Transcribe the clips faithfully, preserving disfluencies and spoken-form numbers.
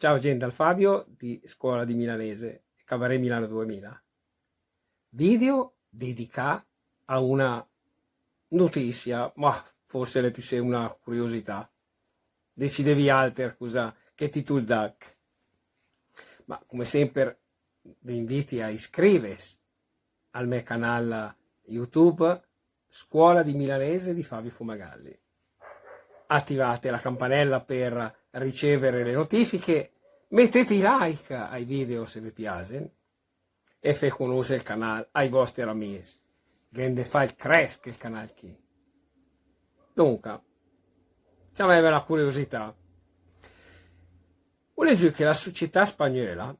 Ciao gent, dal Fabio di Scuola di Milanese, Cabaret Milano duemila. Video dedicà a una notizia, ma forse l'è püssé una curiosità. Decidì vialter cosa, che titul dagh. Ma come semper ve inviti a iscrives al me canal YouTube Scuola di Milanese di Fabio Fumagalli. Attivate la campanella per ricevere le notifiche, mettete i like ai video se ve piasen e fé conósser el canal ai vòster amis. Gh'en de fà el crèsch el canal chì. Donca, ciameve la curiosità. Ó legiü che la società spagnöla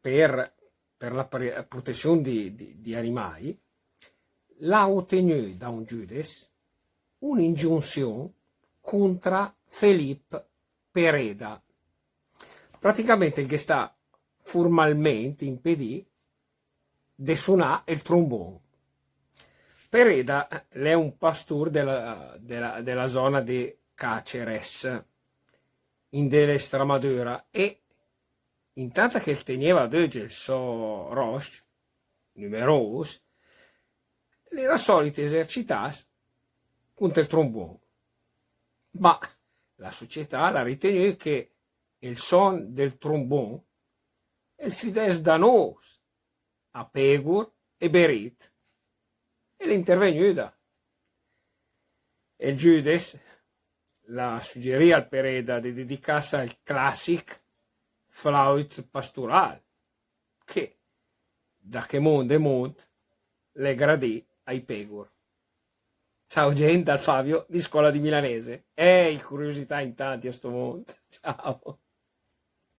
per, per la pre-, protezion di, di, di animai, l'à otegnü da un giüdes un'ingiunzion contra Felip Pereda. Praticament el ghe stà formalment impedì de sunà el trombon. Pereda l'è un pastur de la, de la, de la zona de Cáceres, in de l'Estremadura, e intant che el tegneva döge el sò rosc, numeròs, l'era solit esercitass cont el trombon. Ma la società l'à ritegnü che el son del trombon el füdess danòs a pegur e berit, e l'è intervegnüda. El giüdes l'à suggerì al Pereda de dedicass al classic flaut pastural, che da che mond e mond l'è gradì ai pegur. Ciao gent, dal Fabio di Scuola di Milanese. Eh, i curiosità in tanti a sto mond. Ciao.